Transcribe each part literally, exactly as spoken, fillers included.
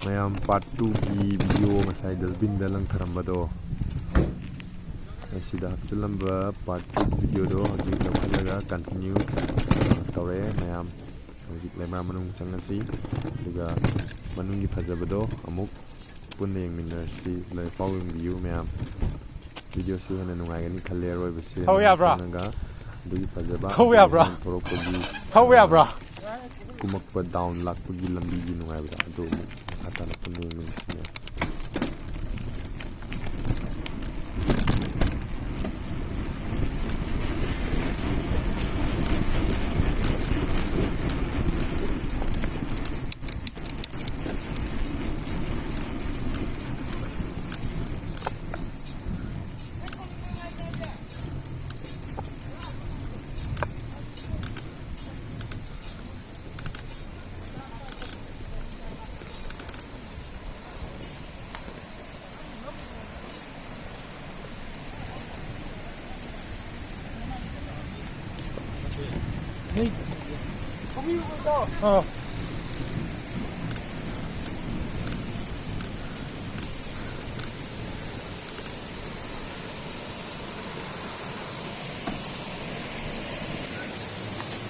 ꯃꯌꯥꯝ, part two ꯒꯤ video ꯉꯁꯥꯏ dustbin ꯗ ꯂꯪꯊꯔꯝꯕꯗꯣ, ꯑꯁꯤꯗ ꯍꯥꯞꯆꯤꯜꯂꯝꯕ part two video ꯗꯣ ꯍꯧꯖꯤꯛ ꯂꯧꯈꯠꯂꯒ continue, ꯑ, ꯇꯧꯔꯛꯑꯦ ꯃꯌꯥꯝ꯫ ꯍꯧꯖꯤꯛ ꯂꯩꯃꯔꯥꯝ ꯃꯅꯨꯡ ꯆꯪꯉꯁꯤ, ꯑꯗꯨꯒ ꯃꯅꯨꯡꯒꯤ ꯐꯖꯕꯗꯣ ꯑꯃꯨꯛ ꯄꯨꯟꯅ ꯌꯦꯡꯃꯤꯟꯅꯔꯁꯤ꯫ ꯂꯣꯏꯐꯥꯎ ꯌꯦꯡꯕꯤꯌꯨ ꯃꯌꯥꯝ꯫ Video ꯁꯤ ꯍꯦꯟꯅ ꯅꯨꯡꯉꯥꯏꯒꯅꯤ ꯈꯜꯂꯦ ꯑꯔꯣꯏꯕꯁꯤ ꯊꯧ ꯌꯥꯕ꯭ꯔꯥ? ꯆꯪꯉꯒ꯫ ꯑꯗꯨꯒꯤ ꯐꯖꯕ ꯊꯧ ꯌꯥꯕ꯭ꯔꯥ? ꯊꯣꯔꯛꯄꯒꯤ, ꯊꯧ ꯌꯥꯕ꯭ꯔꯥ? ꯀꯨꯝꯃꯛꯄ down ꯂꯥꯛꯄꯒꯤ ꯂꯝꯕꯤꯒꯤ ꯅꯨꯡꯉꯥꯏꯕꯗꯣ ꯑꯗꯨ ꯑꯃꯨꯛ ꯃꯈꯥ ꯇꯥꯅ ꯄꯨꯟꯅ ꯌꯦꯡꯃꯤꯟꯅꯁꯤ ꯃꯌꯥꯝ꯫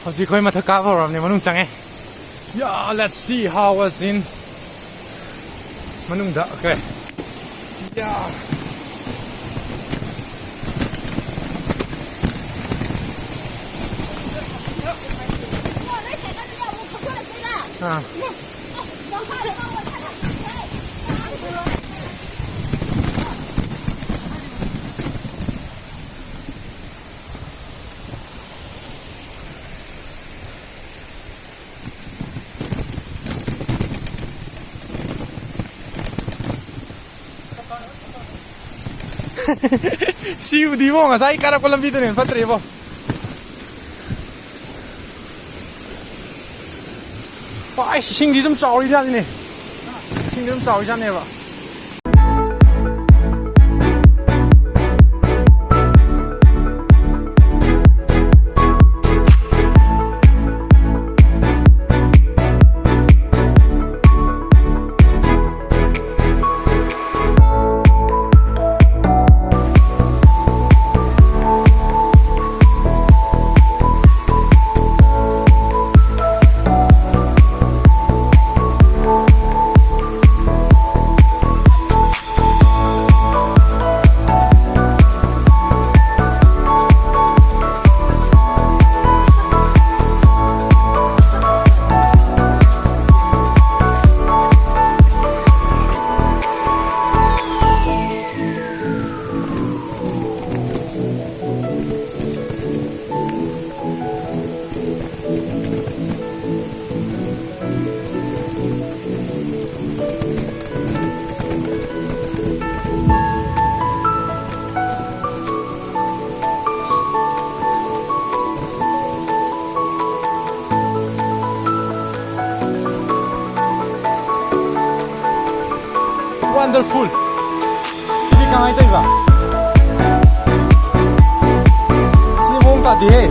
ꯍꯧꯖꯤꯛ ꯑꯩꯈꯣꯏ ꯃꯊꯛ ꯀꯥꯕ ꯍꯧꯔꯕꯅꯤ, ꯃꯅꯨꯡ ꯆꯪꯉꯦ꯫ Yeah, let's see how was in ꯃꯅꯨꯡꯗ꯫ Okay. Yeah. ꯑꯥ꯫ ꯁꯤꯕꯨꯗꯤꯕꯣ, ꯉꯁꯥꯏ ꯀꯥꯔꯛꯄ ꯂꯝꯕꯤꯗꯅ ꯍꯦꯟꯅ ꯐꯠꯇ꯭ꯔꯦꯕꯣ꯫ ꯄꯥꯏ, ꯏꯁꯤꯡꯗꯤ ꯑꯗꯨꯝ ꯆꯥꯎꯔꯤꯖꯥꯠꯅꯤꯅꯦ꯫ ꯏꯁꯤꯡꯗꯤ ꯑꯗꯨꯝ ꯆꯥꯎꯔꯤꯖꯥꯠꯅꯦꯕ꯫ Wonderful. ꯁꯤꯗꯤ ꯀꯃꯥꯏꯅ ꯇꯧꯔꯤꯕ? ꯁꯤꯗꯤ ꯃꯑꯣꯡ ꯇꯥꯗꯦꯍꯦ꯫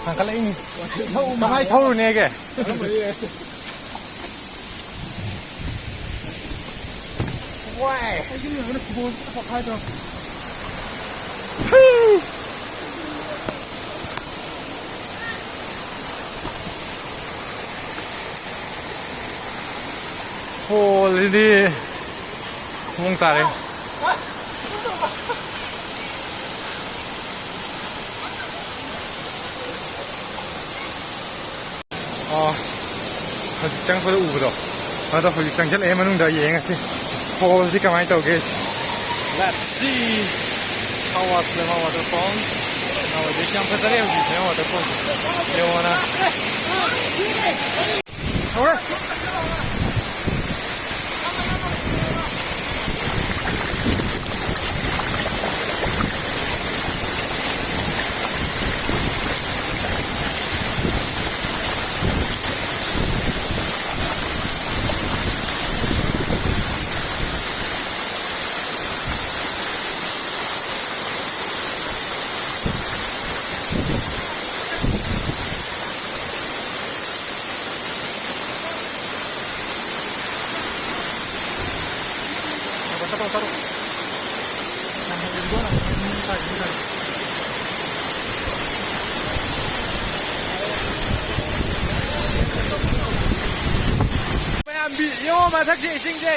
ꯊꯥꯡꯒꯠꯂꯛꯏꯅꯤ꯫ ꯀꯃꯥꯏ ꯊꯧꯔꯨꯅꯦꯒꯦ? ꯋꯥꯏ꯫ ꯐꯣꯜꯁꯤꯗꯤ ꯃꯑꯣꯡ ꯇꯥꯔꯦ꯫ ꯑꯣ, ꯍꯧꯖꯤꯛ ꯆꯪꯉꯛꯄꯗ ꯎꯕꯗꯣ, ꯑꯗꯣ ꯍꯧꯖꯤꯛ ꯆꯪꯁꯤꯜꯂꯛꯑꯦ ꯃꯅꯨꯡꯗ, ꯌꯦꯡꯉꯁꯤ ꯐꯣꯜꯁꯤ ꯀꯃꯥꯏꯅ ꯇꯧꯒꯦ꯫ Let's see. Hawa Slema waterfall. ꯍꯧꯖꯤꯛ ꯌꯥꯝ ꯐꯖꯔꯦ ꯍꯧꯖꯤꯛ Slema waterfall꯫ ꯌꯦꯡꯉꯣꯅ꯫ ꯍꯧꯔꯦ꯫ ꯃꯌꯥꯝ ꯕꯤ-, ꯌꯦꯡꯉꯣ ꯃꯊꯛꯁꯦ ꯏꯁꯤꯡꯁꯦ꯫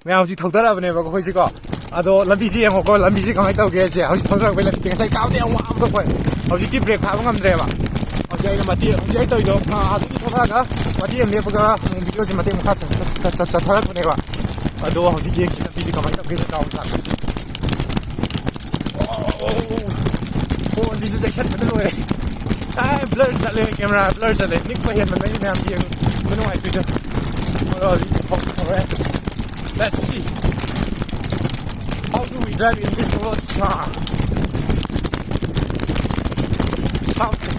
ꯃꯌꯥꯝ ꯍꯧꯖꯤꯛ ꯊꯧꯗꯔꯛꯑꯕꯅꯦꯕꯀꯣ ꯑꯩꯈꯣꯏꯁꯤꯀꯣ꯫ ꯑꯗꯣ ꯂꯝꯕꯤꯁꯤ ꯌꯦꯡꯉꯣꯀꯣ, ꯂꯝꯕꯤꯁꯤ ꯀꯃꯥꯏꯅ ꯇꯧꯒꯦ ꯁꯦ꯫ ꯍꯧꯖꯤꯛ ꯊꯧꯗꯔꯛꯄꯒꯤ ꯂꯝꯕꯤꯁꯦ ꯉꯁꯥꯏ ꯀꯥꯕꯗꯤ ꯌꯥꯝ ꯋꯥꯕꯗꯣ ꯑꯩꯈꯣꯏ꯫ ꯍꯧꯖꯤꯛꯇꯤ ꯕ꯭ꯔꯦꯛ ꯐꯥꯕ ꯉꯝꯗ꯭ꯔꯦꯕ꯫ ꯍꯧꯖꯤꯛ ꯑꯩꯅ ꯃꯇꯦꯛ, ꯍꯧꯖꯤꯛ ꯑꯩ ꯇꯧꯔꯤꯗꯣ, ꯑꯥ, ꯑꯗꯨꯒꯤ ꯊꯣꯛꯂꯛꯑꯒ ꯃꯇꯦꯛ ꯑꯃ ꯂꯦꯞꯄꯒ ꯑꯃꯨꯛ ꯚꯤꯗꯤꯑꯣꯁꯦ ꯃꯇꯦꯛ ꯃꯈꯥ ꯆꯠ-, ꯆꯠ-, ꯆꯠ-, ꯆꯠꯊꯔꯛꯄꯅꯦꯕ꯫ ꯑꯗꯣ ꯍꯧꯖꯤꯛ ꯌꯦꯡꯁꯤ ꯂꯝꯕꯤꯁꯦ ꯀꯃꯥꯏꯅ ꯇꯧꯒꯦ ꯁꯦ꯫ ꯐꯣꯟꯁꯤꯁꯨ ꯆꯦꯛꯁꯟꯕꯗ ꯂꯣꯏꯔꯦ꯫ ꯑꯥꯏ, ꯕ꯭ꯂꯔ ꯆꯠꯂꯦ, ꯀꯦꯃꯦꯔꯥ ꯕ꯭ꯂꯔ ꯆꯠꯂꯦ꯫ ꯅꯤꯛꯄ ꯍꯦꯟꯕ ꯃꯩ ꯃꯌꯥꯝ ꯌꯦꯡꯕ ꯅꯨꯡꯉꯥꯏꯇꯣꯏꯗ꯫ ꯑꯗꯣ ꯍꯧꯖꯤꯛ ꯍꯧꯔꯦ꯫ Let's see. How do we drive in this road?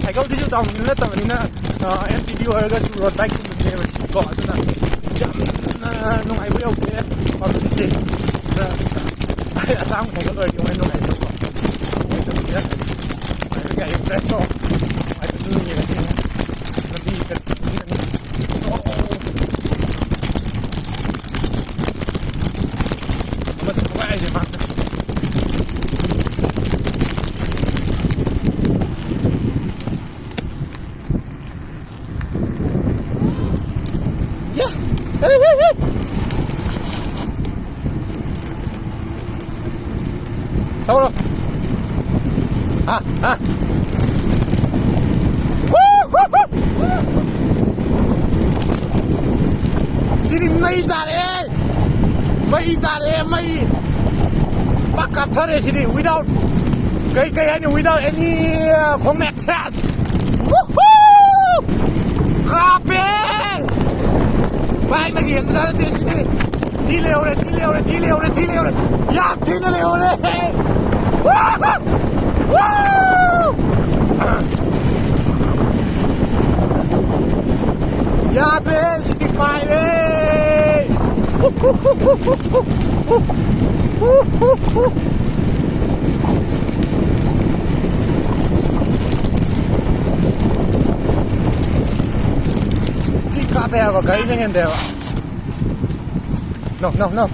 ꯁꯥꯏꯀꯜꯁꯤꯁꯨ ꯇꯥꯎꯟ ꯅꯠꯇꯕꯅꯤꯅ, ꯑꯦꯝ ꯇꯤ ꯚꯤ ꯑꯣꯏꯔꯒꯁꯨ ꯔꯣꯗ ꯕꯥꯏꯛꯀꯨꯝꯕꯅꯦꯕ ꯁꯤꯀꯣ꯫ ꯑꯗꯨꯅ ꯌꯥꯝꯅ ꯅꯨꯡꯉꯥꯏꯕ ꯌꯧꯗꯦ ꯄꯥꯝꯕꯤꯁꯦ꯫ ꯑꯗ ꯑꯇꯥꯡꯕ ꯁꯥꯏꯀꯜ ꯑꯣꯏꯔꯗꯤ ꯑꯃꯨꯛ ꯍꯦꯟꯅ ꯅꯨꯡꯉꯥꯏꯒꯗꯕ꯫ ꯑꯣꯏꯗꯕꯅꯤꯅ ꯅꯨꯡꯉꯥꯏꯕ ꯀꯌꯥ ꯌꯧꯗ꯭ꯔꯦ꯫ ꯅꯨꯡꯉꯥꯏꯕ ꯑꯗꯨꯝ ꯌꯦꯡꯉꯁꯤ꯫ ꯂꯝꯕꯤ ꯈꯔ ꯆꯤꯡꯁꯤꯟꯒꯅꯤ꯫ ꯑꯃꯁꯨ ꯊꯣꯛꯂꯛꯏꯁꯦ ꯃꯥꯁꯦ꯫ ꯍꯦ, ꯍꯦ, ꯍꯦ꯫ ꯊꯧꯔꯣ꯫ ꯍꯥ, ꯍꯥ꯫ ꯍꯨ, ꯍꯨ, ꯍꯨ꯫ ꯁꯤꯗꯤ ꯃꯩ ꯇꯥꯔꯦ꯫ ꯃꯩ ꯇꯥꯔꯦ, ꯃꯩ꯫ ꯄꯥꯛ ꯀꯥꯞꯊꯔꯦ ꯁꯤꯗꯤ, without, ꯀꯩ, ꯀꯩ ꯍꯥꯏꯅꯤ, without any, uh, ꯈꯣꯡꯅꯦꯠ꯫ ꯁꯦꯁ! Woohoo! ꯀꯥꯞꯄꯦ! ꯚꯥꯏ, ꯅꯪꯒꯤ ꯍꯦꯟꯕ ꯆꯥꯅꯗꯦ ꯁꯤꯗꯤ꯫ ꯊꯤ ꯂꯩꯍꯧꯔꯦ, ꯊꯤ ꯂꯩꯍꯧꯔꯦ, ꯊꯤ ꯂꯩꯍꯧꯔꯦ, ꯊꯤ ꯂꯩꯍꯧꯔꯦ! ꯌꯥꯝ ꯊꯤꯅ ꯂꯩꯍꯧꯔꯦ! Woohoo! Woo! ꯌꯥꯗ꯭ꯔꯦ, ꯁꯤꯗꯤ ꯄꯥꯏꯔꯦ! ꯊꯤ ꯀꯥꯞꯄꯦ ꯍꯥꯏꯕ, ꯒꯥꯔꯤꯅ ꯍꯦꯟꯗꯦꯕ꯫ No, no, no.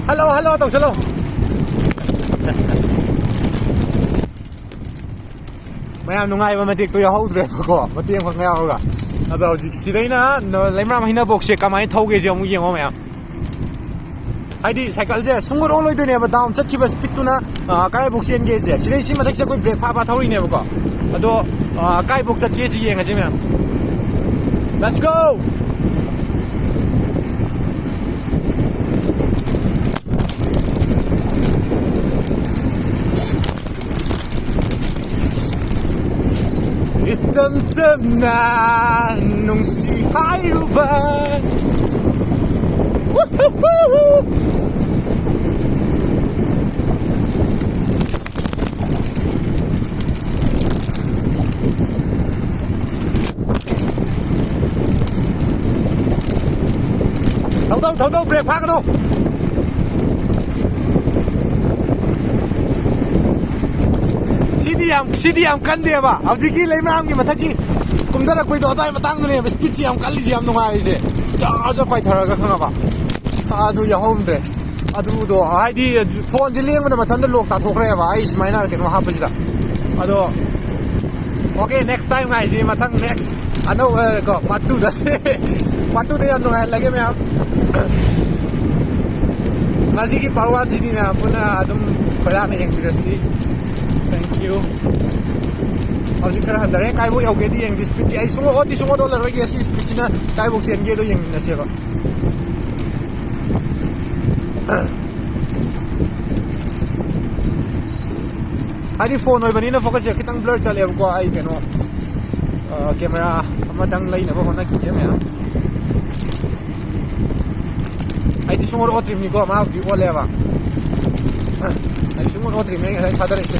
Hello, hello ꯇꯧꯁꯜꯂꯣ꯫ ꯃꯌꯥꯝ, ꯅꯨꯡꯉꯥꯏꯕ ꯃꯇꯦꯛꯇꯣ ꯌꯥꯎꯍꯧꯗ꯭ꯔꯦꯕꯀꯣ, ꯃꯇꯦꯛ ꯑꯃꯈꯛ ꯌꯥꯎꯔꯒ꯫ ꯑꯗꯣ ꯍꯧꯖꯤꯛ ꯁꯤꯗꯩꯅ ꯅ-, ꯂꯩꯃꯔꯥꯝ ꯍꯩꯅꯕꯣꯛꯁꯦ ꯀꯃꯥꯏꯅ ꯊꯧꯒꯦꯁꯦ ꯑꯃꯨꯛ ꯌꯦꯡꯉꯣ ꯃꯌꯥꯝ꯫ ꯍꯥꯏꯗꯤ ꯁꯥꯏꯀꯜꯁꯦ ꯁꯨꯡꯑꯣꯟ ꯑꯣꯜꯂꯣꯏꯗꯣꯏꯅꯦꯕ, down ꯆꯠꯈꯤꯕ speedꯇꯨꯅ, ꯑ, ꯀꯗꯥꯏꯐꯥꯎ ꯆꯦꯟꯒꯦꯁꯦ꯫ ꯁꯤꯗꯩ ꯁꯤ ꯃꯊꯛꯁꯤꯗ ꯑꯩꯈꯣꯏ brake ꯐꯥ ꯐꯥ ꯊꯧꯔꯤꯅꯦꯕꯀꯣ꯫ ꯑꯗꯣ, ꯑ, ꯀꯥꯏꯐꯥꯎ ꯆꯠꯀꯦꯁꯦ ꯌꯦꯡꯉꯁꯤ ꯃꯌꯥꯝ꯫ Let's go! ꯏꯆꯝ ꯆꯝꯅ ꯅꯨꯡꯁꯤ ꯍꯥꯏꯔꯨꯕ꯫ Woohoo! ꯊꯧꯗꯧ, ꯊꯧꯗꯧ, ꯕ꯭ꯔꯦꯛ ꯐꯥꯒꯅꯨ꯫ ꯁꯤꯗꯤ ꯌꯥꯝ, ꯁꯤꯗꯤ ꯌꯥꯝ ꯀꯟꯗꯦꯕ꯫ ꯍꯧꯖꯤꯛꯀꯤ ꯂꯩꯃꯔꯥꯝꯒꯤ ꯃꯊꯛꯀꯤ ꯀꯨꯝꯊꯔꯛꯄꯩꯗꯣ, ꯑꯗꯥꯏ ꯃꯇꯥꯡꯗꯨꯅꯦꯕ ꯁ꯭ꯄꯤꯠꯁꯤ ꯌꯥꯝ ꯀꯜꯂꯤꯁꯤ, ꯌꯥꯝ ꯅꯨꯡꯉꯥꯏꯔꯤꯁꯦ꯫ ꯖꯔ ꯖꯔ ꯄꯥꯏꯊꯔꯒ, ꯈꯪꯉꯕ? ꯑꯗꯨ ꯌꯥꯎꯍꯧꯗ꯭ꯔꯦ꯫ ꯑꯗꯨꯗꯣ ꯍꯥꯏꯗꯤ ꯐꯣꯟꯁꯦ ꯂꯦꯡꯕꯗ ꯃꯊꯟꯇ ꯂꯣꯛ ꯇꯥꯊꯣꯛꯈ꯭ꯔꯦꯕ, ꯑꯩ ꯁꯨꯃꯥꯏꯅ ꯀꯩꯅꯣ ꯍꯥꯞꯄꯁꯤꯗ꯫ ꯑꯗꯣ okay, next time ꯉꯥꯏꯁꯤ, ꯃꯊꯪ next ꯑꯅꯧꯕ ꯀꯣ, part two ꯗ꯫ Part two ꯗ ꯌꯥꯝ ꯅꯨꯡꯉꯥꯏꯍꯜꯂꯒꯦ ꯃꯌꯥꯝ꯫ ꯉꯁꯤꯒꯤ part one ꯁꯤꯗꯤ ꯃꯌꯥꯝ ꯄꯨꯟꯅ ꯑꯗꯨꯝ ꯈꯣꯏꯔꯥꯡꯅ ꯌꯦꯡꯕꯤꯔꯁꯤ꯫ Thank you. ꯍꯧꯖꯤꯛ ꯈꯔ ꯍꯟꯊꯔꯦ, ꯀꯥꯏꯕꯣꯛ ꯌꯧꯒꯦꯗꯤ ꯌꯦꯡꯁꯤ꯫ ꯁ꯭ꯄꯤꯠꯁꯤ ꯑꯩ ꯁꯨꯡꯑꯣꯠ ꯑꯣꯠꯇꯤ ꯁꯨꯡꯑꯣꯠ ꯑꯣꯠꯂꯔꯣꯏꯒꯦ꯫ ꯁꯤ ꯁ꯭ꯄꯤꯠꯁꯤꯅ ꯀꯥꯏꯕꯣꯛ ꯆꯦꯟꯒꯦꯗꯣ ꯌꯦꯡꯃꯤꯟꯅꯁꯦꯕ꯫ ꯍꯥꯏꯗꯤ ꯐꯣꯟ ꯑꯣꯏꯕꯅꯤꯅ ꯐꯣꯀꯁꯁꯦ ꯈꯤꯇꯪ ꯕ꯭ꯂꯔ ꯆꯠꯂꯦꯕꯀꯣ꯫ ꯑꯩ ꯀꯩꯅꯣ, ꯑ, ꯀꯦꯃꯦꯔꯥ ꯑꯃꯇꯪ ꯂꯩꯅꯕ ꯍꯣꯠꯅꯈꯤꯒꯦ ꯃꯌꯥꯝ꯫ ꯑꯩꯗꯤ ꯁꯨꯡꯑꯣꯠ ꯑꯣꯠꯇ꯭ꯔꯤꯕꯅꯤꯀꯣ, ꯃꯥꯕꯨꯗꯤ ꯑꯣꯠꯂꯦꯕ꯫ ꯑꯩ ꯁꯨꯡꯑꯣꯠ ꯑꯣꯠꯇ꯭ꯔꯤꯕꯅꯦ ꯑꯩ ꯉꯁꯥꯏ ꯊꯥꯗꯔꯛꯏꯁꯦ꯫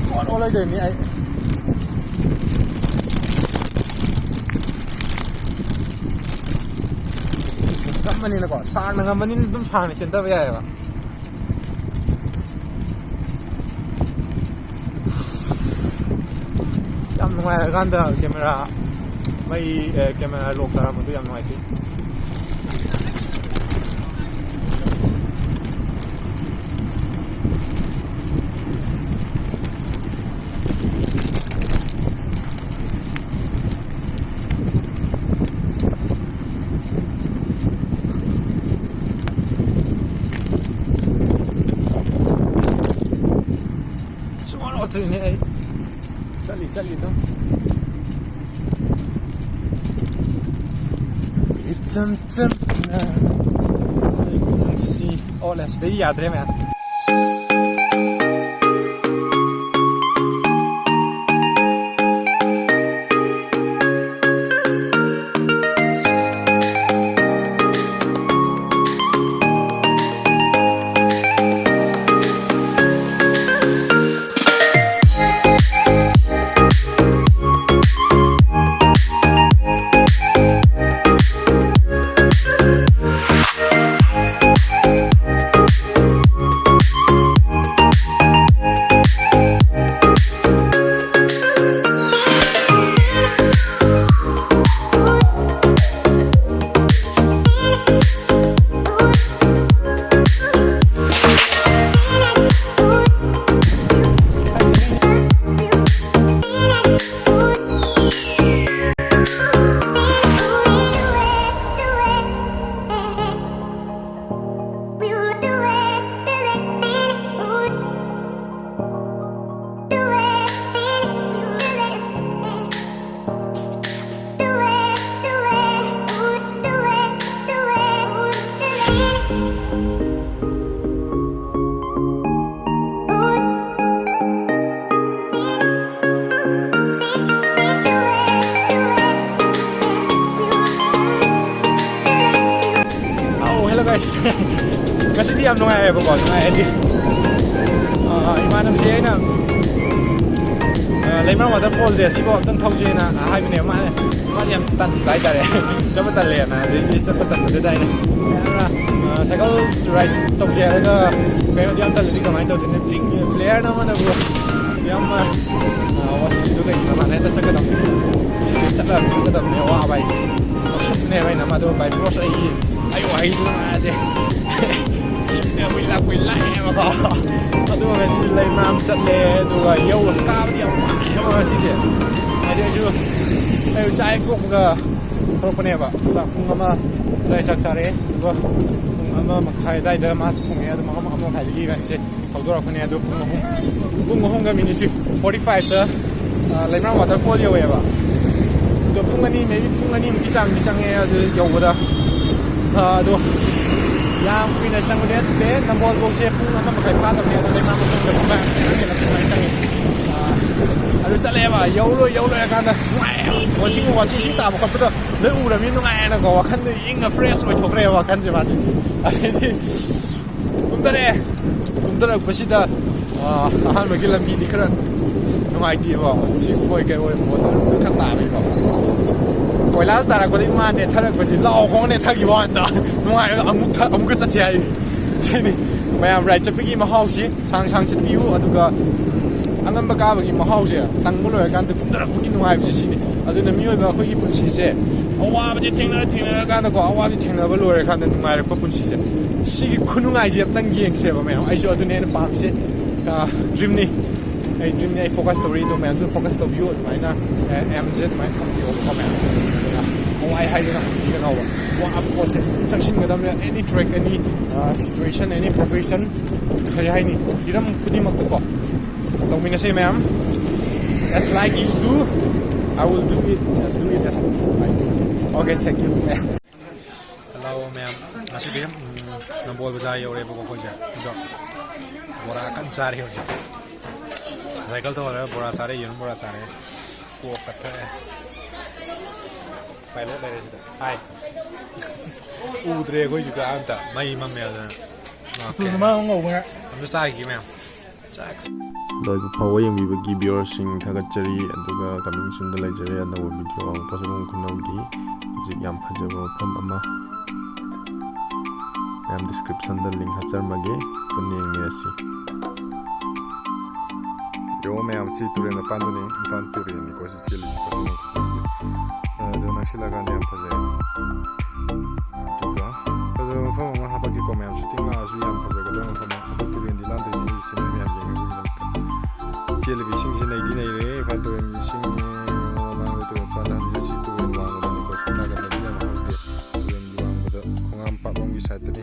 ꯁꯨꯡꯑꯣꯠ ꯑꯣꯠꯂꯣꯏꯗꯣꯏꯅꯤ ꯑꯩ꯫ ꯁꯤ ꯉꯝꯕꯅꯤꯅꯀꯣ, ꯁꯥꯡꯅ ꯉꯝꯕꯅꯤꯅ ꯑꯗꯨꯝ ꯁꯥꯡꯅ ꯆꯦꯟꯊꯕ ꯌꯥꯏꯑꯕ꯫ ꯌꯥꯝ ꯅꯨꯡꯉꯥꯏꯔꯀꯥꯟꯗ ꯀꯦꯃꯦꯔꯥ ꯃꯩ, ꯑꯦ, ꯀꯦꯃꯦꯔꯥ ꯂꯣꯛ ꯇꯥꯔꯝꯕꯗꯨ ꯌꯥꯝ ꯅꯨꯡꯉꯥꯏꯇꯦ꯫ ꯁꯨꯡꯑꯣꯟ ꯑꯣꯟꯊ꯭ꯔꯤꯅꯦ ꯑꯩ꯫ ꯆꯠꯂꯤ, ꯆꯠꯂꯤ ꯑꯗꯨꯝ꯫ ꯏꯆꯝ ꯆꯝꯅ ꯅꯪꯕꯨ ꯅꯨꯡꯁꯤ꯫ ꯑꯣ, ꯂꯦ, ꯁꯤꯗꯩ ꯌꯥꯗ꯭ꯔꯦ ꯃꯌꯥꯝ꯫ ꯌꯥꯝ ꯅꯨꯡꯉꯥꯏꯔꯦꯕꯀꯣ, ꯅꯨꯡꯉꯥꯏ ꯍꯥꯏꯗꯤ, ꯑꯥ, ꯏꯃꯥꯟꯅꯕꯁꯦ ꯑꯩꯅ, ꯑꯥ, ꯂꯩꯃꯔꯥꯝ ꯋꯥꯇꯔꯐꯣꯜꯁꯦ ꯁꯤꯐꯥꯎ ꯑꯝꯇꯪ ꯊꯧꯁꯦꯅ ꯍꯥꯏꯕꯅꯦ꯫ ꯃꯥꯅ, ꯃꯥꯁꯦ ꯌꯥꯝ ꯇꯟꯕ ꯍꯥꯏꯇꯥꯔꯦ꯫ ꯆꯠꯄ ꯇꯜꯂꯦꯅ, ꯑꯗꯩꯗꯤ ꯆꯠꯄ ꯇꯟꯕꯗꯨꯗ ꯑꯩꯅ, ꯑꯥ, ꯁꯥꯏꯀꯜ ꯔꯥꯏꯗ ꯇꯧꯁꯦ ꯍꯥꯏꯔꯒ ꯀꯩꯅꯣꯗꯤ ꯌꯥꯝ ꯇꯜꯂꯗꯤ ꯀꯃꯥꯏꯅ ꯇꯧꯗꯣꯏꯅꯣ? ꯄ꯭ꯂꯦꯌꯔ ꯑꯃꯅꯕꯨ ꯌꯥꯝꯅ, ꯑꯥ, ꯋꯥꯁꯤꯗꯣ ꯀꯩꯒꯤꯅꯣ? ꯃꯥꯅ ꯍꯦꯛꯇ ꯆꯠꯀꯗꯕꯅꯦ꯫ ꯁꯤꯗ ꯆꯠꯂꯒ ꯈꯪꯒꯗꯕꯅꯦ ꯑꯋꯥꯕ ꯍꯥꯏꯁꯦ꯫ ꯂꯧꯁꯤꯟꯕꯅꯦꯕ ꯑꯩꯅ ꯃꯥꯗꯣ by force ꯑꯩꯒꯤ, ꯑꯩ ꯋꯥꯍꯩꯗꯨꯅ ꯃꯥꯁꯦ ꯁꯤꯅ ꯀꯨꯏ ꯂꯥꯛ-, ꯀꯨꯏ ꯂꯥꯛꯑꯦꯕꯀꯣ꯫ ꯑꯗꯨꯒ ꯉꯁꯤꯗꯤ ꯂꯩꯃꯔꯥꯝ ꯆꯠꯂꯦ, ꯑꯗꯨꯒ ꯌꯧꯔ ꯀꯥꯕꯗꯤ ꯌꯥꯝ ꯋꯥꯏꯑꯦꯕ ꯉꯁꯤꯁꯦ꯫ ꯍꯥꯏꯗꯤ ꯑꯩꯁꯨ, ꯑꯩꯁꯨ ꯆꯥꯛ ꯍꯦꯛ ꯇꯣꯛꯄꯒ ꯊꯣꯛꯂꯛꯄꯅꯦꯕ꯫ ꯆꯥꯛ ꯄꯨꯡ ꯑꯃ ꯑꯗꯨꯋꯥꯏ ꯆꯥꯛ ꯆꯥꯔꯛꯑꯦ, ꯑꯗꯨꯒ ꯄꯨꯡ ꯑꯃ ꯃꯈꯥꯏ ꯑꯗꯨꯋꯥꯏꯗ ꯃꯥꯁꯨ ꯊꯣꯡꯉꯦ, ꯑꯗꯨ ꯃꯉꯥ, ꯑꯃ ꯃꯈꯥꯏꯗꯒꯤ ꯏꯕꯥꯅꯤꯁꯦ ꯍꯧꯗꯣꯔꯛꯄꯅꯦ꯫ ꯑꯗꯣ ꯄꯨꯡ ꯑꯍꯨꯝ, ꯄꯨꯡ ꯑꯍꯨꯝꯒ ꯃꯤꯅꯤꯠ ꯐꯣꯔꯇꯤ ꯐꯥꯏꯚꯇ, ꯑ, ꯂꯩꯃꯔꯥꯝ ꯋꯥꯇꯔꯐꯣꯜ ꯌꯧꯋꯦꯕ꯫ ꯑꯗꯣ ꯄꯨꯡ ꯑꯅꯤ, maybe ꯄꯨꯡ ꯑꯅꯤꯃꯨꯛꯀꯤ ꯆꯥꯡꯗꯤ ꯆꯪꯉꯦ ꯑꯗꯨ ꯌꯧꯕꯗ꯫ ꯑ, ꯑꯗꯣ ꯌꯥꯝ ꯀꯨꯏꯅ ꯆꯪꯕꯗꯤ ꯅꯠꯇꯦ, ꯅꯝꯕꯣꯜꯐꯧꯁꯦ ꯄꯨꯡ ꯑꯃ ꯃꯈꯥꯏ ꯐꯥꯗꯕꯅꯦ꯫ ꯑꯗꯣ ꯂꯩꯃꯔꯥꯝ ꯃꯇꯨꯡꯗ ꯄꯨꯡ ꯈꯔ ꯍꯦꯟꯅ ꯑꯗꯨꯃꯥꯏꯅ ꯆꯪꯉꯦ꯫ ꯑ, ꯑꯗꯨ ꯆꯠꯂꯛꯑꯦꯕ, ꯌꯧꯔꯣꯏ, ꯌꯧꯔꯣꯏ ꯍꯥꯏ ꯀꯥꯟꯗ ꯅꯨꯡꯉꯥꯏ꯫ ꯋꯥꯆꯤꯡ, ꯋꯥꯆꯤꯡ ꯏꯁꯤꯡ ꯇꯥꯕ ꯈꯣꯠꯄꯗꯣ ꯂꯣꯏ ꯎꯔꯕꯅꯤꯅ ꯅꯨꯡꯉꯥꯏꯅꯀꯣ, ꯋꯥꯈꯜꯗ ꯏꯪꯅ fresh ꯑꯣꯏꯊꯣꯛꯈ꯭ꯔꯦꯕ ꯋꯥꯈꯜꯁꯦ ꯃꯥꯁꯦ꯫ ꯑꯗꯩꯗꯤ ꯀꯨꯝꯊꯔꯛꯑꯦ꯫ ꯀꯨꯝꯊꯔꯛꯄꯁꯤꯗ, ꯑꯥ, ꯑꯍꯥꯟꯕꯒꯤ ꯂꯝꯕꯤꯗꯤ ꯈꯔ ꯅꯨꯡꯉꯥꯏꯇꯦꯕ꯫ ꯁꯤ ꯈꯣꯏ ꯀꯩ ꯑꯣꯏ ꯃꯣꯠ ꯈꯔ ꯇꯥꯕꯩꯀꯣ꯫ ꯀꯣꯏꯂꯥꯁ ꯇꯥꯔꯛꯄꯗꯒꯤ ꯃꯥ ꯅꯦꯠꯊꯔꯛꯄꯁꯤ ꯂꯥꯎ ꯈꯣꯡ ꯅꯦꯠꯊꯈꯤꯕ ꯋꯥꯅꯤꯗ꯫ ꯅꯨꯡꯉꯥꯏꯔꯒ ꯑꯃꯨꯛ ꯊ-, ꯑꯃꯨꯛꯀ ꯆꯠꯁꯦ ꯍꯥꯏ꯫ ꯁꯤꯅꯤ ꯃꯌꯥꯝ ꯔꯥꯏꯗ ꯆꯠꯄꯒꯤ ꯃꯍꯥꯎꯁꯤ꯫ ꯁꯥꯡ ꯁꯥꯡ ꯆꯠꯄꯤꯌꯨ, ꯑꯗꯨꯒ ꯑꯉꯝꯕ ꯀꯥꯕꯒꯤ ꯃꯍꯥꯎꯁꯦ ꯇꯪꯕ ꯂꯣꯏꯔꯀꯥꯟꯗ ꯀꯨꯝꯊꯔꯛꯄꯒꯤ ꯅꯨꯡꯉꯥꯏꯕꯁꯦ ꯁꯤꯅꯤ꯫ ꯑꯗꯨꯅ ꯃꯤꯑꯣꯏꯕ ꯑꯩꯈꯣꯏꯒꯤ ꯄꯨꯟꯁꯤꯁꯦ ꯑꯋꯥꯕꯁꯦ ꯊꯦꯡꯅꯔ ꯊꯦꯡꯅꯔꯀꯥꯟꯗꯀꯣ, ꯑꯋꯥꯕꯁꯦ ꯊꯦꯡꯅꯕ ꯂꯣꯏꯔꯀꯥꯟꯗ ꯅꯨꯡꯉꯥꯏꯔꯛꯄ ꯄꯨꯟꯁꯤꯁꯦ, ꯁꯤꯒꯤ ꯈꯨꯅꯨꯡꯉꯥꯏꯁꯦ ꯑꯝꯇꯪ ꯌꯦꯡꯁꯦꯕ ꯃꯌꯥꯝ꯫ ꯑꯩꯁꯨ ꯑꯗꯨꯅꯦ ꯑꯩꯅ ꯄꯥꯝꯃꯤꯁꯦ꯫ ꯑ, ꯗ꯭ꯔꯤꯝꯅꯤ꯫ ꯑꯩ ꯗ꯭ꯔꯤꯝꯅꯤ, ꯑꯩ ꯐꯣꯀꯁ ꯇꯧꯔꯤꯗꯣ ꯃꯌꯥꯝꯁꯨ ꯐꯣꯀꯁ ꯇꯧꯕꯤꯌꯨ꯫ ꯑꯗꯨꯃꯥꯏꯅ, ꯑ, ꯑꯦꯝꯁꯦ ꯑꯗꯨꯃꯥꯏꯅ ꯊꯝꯕꯤꯌꯣꯕꯀꯣ ꯃꯌꯥꯝ꯫ ꯑꯗꯨꯅ ꯊꯋꯥꯏ ꯍꯥꯏꯗꯅ ꯀꯩꯅꯣꯕ, ꯋꯥꯕ ꯄꯣꯠꯁꯦ ꯆꯪꯁꯤꯟꯒꯗꯕꯅꯦ꯫ Any track, any, ꯑ, situation, any profession, ꯀꯔꯤ ꯍꯥꯏꯅꯤ, ꯍꯤꯔꯝ ꯈꯨꯗꯤꯡꯃꯛꯇꯀꯣ ꯇꯧꯃꯤꯟꯅꯁꯦ ꯃꯌꯥꯝ꯫ As like you do, I will do it, just do it as I do. Okay, thank you. Hello ꯃꯌꯥꯝ, ꯉꯁꯤꯗꯤ, ꯎꯝ, ꯅꯝꯕꯣꯜ ꯕꯖꯥꯔ ꯌꯧꯔꯦꯕꯀꯣ ꯑꯩꯈꯣꯏꯁꯦ꯫ ꯑꯗꯣ ꯕꯣꯔꯥ ꯀꯟꯅ ꯆꯥꯔꯤ ꯍꯧꯖꯤꯛ꯫ ꯁꯥꯏꯀꯜ ꯊꯧꯔꯒ ꯕꯣꯔꯥ ꯆꯥꯔꯦ, ꯌꯦꯔꯨꯝ ꯕꯣꯔꯥ ꯆꯥꯔꯦ꯫ ꯀꯣꯛꯀ ꯊꯛꯑꯦ꯫ ꯄꯥꯏꯂꯦꯠ ꯂꯩꯔꯦ ꯁꯤꯗ꯫ ꯍꯥꯏ꯫ ꯎꯗ꯭ꯔꯦ ꯑꯩꯈꯣꯏꯁꯨ ꯀꯥ ꯑꯝꯇ꯫ ꯃꯩ ꯃꯝꯃꯦ ꯑꯗꯨꯅ꯫ ꯎꯇꯨꯗꯨ ꯃꯥ ꯉꯧꯕ ꯉꯥ꯫ ꯑꯝꯇ ꯆꯥꯈꯤꯒꯦ ꯃꯌꯥꯝ꯫ ꯂꯣꯏꯕ ꯐꯥꯎꯕ ꯌꯦꯡꯕꯤꯕꯒꯤ viewerꯁꯤꯡ ꯊꯥꯒꯠꯆꯔꯤ꯫ ꯑꯗꯨꯒ coming soonꯗ ꯂꯩꯖꯔꯦ ꯑꯅꯧꯕ video ꯑꯃꯨꯛ ꯄꯣꯠꯁꯛ ꯈꯨꯅꯧꯒꯤ꯫ ꯍꯧꯖꯤꯛ ꯌꯥꯝ ꯐꯖꯕ ꯃꯐꯝ ꯑꯃ ꯃꯌꯥꯝ descriptionꯗ link ꯍꯥꯞꯆꯔꯝꯃꯒꯦ, ꯄꯨꯟꯅ ꯌꯦꯡꯃꯤꯟꯅꯁꯤ꯫ ꯌꯣ ꯃꯌꯥꯝ, ꯁꯤ ꯇꯨꯔꯦꯜ ꯃꯄꯥꯟꯗꯨꯅꯤ, ꯏꯝꯐꯥꯜ ꯇꯨꯔꯦꯜꯅꯤꯀꯣ ꯁꯤ ꯆꯦꯜꯂꯤꯁꯦ꯫ ꯑꯗꯣ ꯅꯛꯁꯤꯜꯂꯛꯑꯀꯥꯟꯗ ꯌꯥꯝ ꯐꯖꯩ꯫ ꯑꯗꯨꯒ ꯐꯖꯕ ꯃꯐꯝ ꯑꯃ ꯍꯥꯄꯛꯀꯦꯀꯣ ꯃꯌꯥꯝ, shooting ꯂꯥꯛꯑꯁꯨ ꯌꯥꯝ ꯐꯖꯒꯗꯕ ꯃꯐꯝ ꯑꯃ꯫ ꯑꯗꯨ ꯇꯨꯔꯦꯜꯗꯤ ꯂꯥꯟꯗꯣꯏꯅꯦ ꯑꯩꯒꯤꯁꯦ ꯃꯌꯥꯝ ꯌꯦꯡꯅꯕꯒꯤꯗꯃꯛꯇ꯫ ꯆꯦꯜꯂꯤꯕ ꯏꯁꯤꯡꯁꯦ ꯅꯩꯗꯤ ꯅꯩꯔꯦ, ꯏꯝꯐꯥꯜ ꯇꯨꯔꯦꯜꯒꯤ ꯏꯁꯤꯡꯅꯦ꯫ ꯃꯃꯥꯡꯗ ꯇꯨꯔꯦꯜ ꯃꯄꯥꯟꯗ ꯍꯧꯖꯤꯛ ꯁꯤ ꯇꯨꯔꯦꯜ ꯋꯥꯡꯃꯗꯅꯤꯀꯣ, ꯁꯣꯝ ꯅꯥꯀꯟꯗꯗꯤ ꯌꯥꯝ ꯍꯧꯗꯦ꯫ ꯇꯨꯔꯦꯜꯒꯤ ꯋꯥꯡꯃꯗ ꯈꯣꯡꯉꯥꯝꯄꯥꯠꯂꯣꯝꯒꯤ sideꯇꯅꯤ